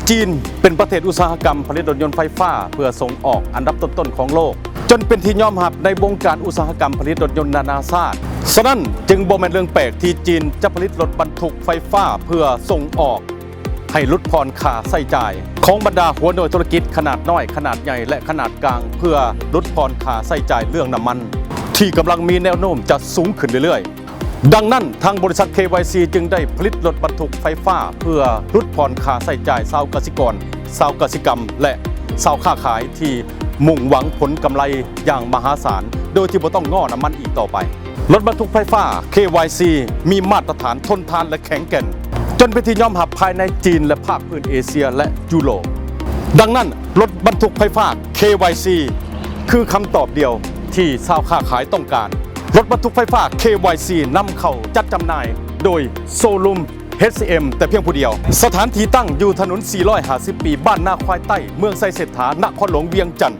ຈີນເປັນປະເທດອຸດສາຫະກຳຜະລິດລົດຍົນໄຟຟ້າເພື່ອສົ່ງອອກອັນດັບຕົ້ນໆຂອງໂລກ, ຈົນເປັນທີ່ຍອມຮັບໃນວົງການອຸດສາຫະກຳຜະລິດລົດຍົນນານາຊາດ. ສະນັ້ນຈຶ່ງບໍ່ແມ່ນເລື່ອງແປກທີ່ຈີນຈະຜະລິດລົດບັນທຸກໄຟຟ້າເພື່ອສົ່ງອອກ ໃຫ້ຫຼຸດຜ່ອນຄ່າໃຊ້ຈ່າຍຂອງບັນດາຫົວໜ່ວຍທຸລະກິດຂະໜາດນ້ອຍ, ຂະໜາດໃຫຍ່ ແລະ ຂະໜາດກາງ ເພື່ອຫຼຸດຜ່ອນຄ່າໃຊ້ຈ່າຍເລື່ອງນ້ຳມັນ ທີ່ກຳລັງມີແນວໂນ້ມຈະສູງຂຶ້ນເລື້ອຍໆ. ດັ່ງນັ້ນ, ທາງບໍລິສັດ ເຄວາຍຊີ ຈຶ່ງໄດ້ຜະລິດລົດບັນທຸກໄຟຟ້າເພື່ອຫຼຸດຜ່ອນຄ່າໃຊ້ຈ່າຍຊາວກະສິກອນ, ຊາວກະສິກຳ ແລະ ຊາວຄ້າຂາຍທີ່ມຸ່ງຫວັງຜົນກຳໄລຢ່າງມະຫາສານ ໂດຍທີ່ບໍ່ຕ້ອງງໍ້ນ້ຳມັນອີກຕໍ່ໄປ. ລົດບັນທຸກໄຟຟ້າ ເຄວາຍຊີ ມີມາດຕະຖານທົນທານ ແລະ ແຂງແກ່ນ ຈົນເປັນທີ່ຍອມຮັບພາຍໃນຈີນ ແລະ ພາກພື້ນເອເຊຍ ແລະ ຢູໂຣບ. ດັ່ງນັ້ນ, ລົດບັນທຸກໄຟຟ້າ ເຄວາຍຊີ ຄືຄຳຕອບດຽວທີ່ຊາວຄ້າຂາຍຕ້ອງການ. ລົດບັນທຸກໄຟຟ້າ ເຄວາຍຊີ ນຳເຂົ້າຈັດຈຳໜ່າຍໂດຍໂຊຣູມ ເອຊເອັມ ແຕ່ພຽງຜູ້ດຽວ. ສະຖານທີ່ຕັ້ງຢູ່ຖະໜົນສີ່ຮ້ອຍຫ້າສິບປີ, ບ້ານນາຄວາຍໃຕ້, ເມືອງໄຊເສດຖາ, ນະຄອນຫຼວງວຽງຈັນ.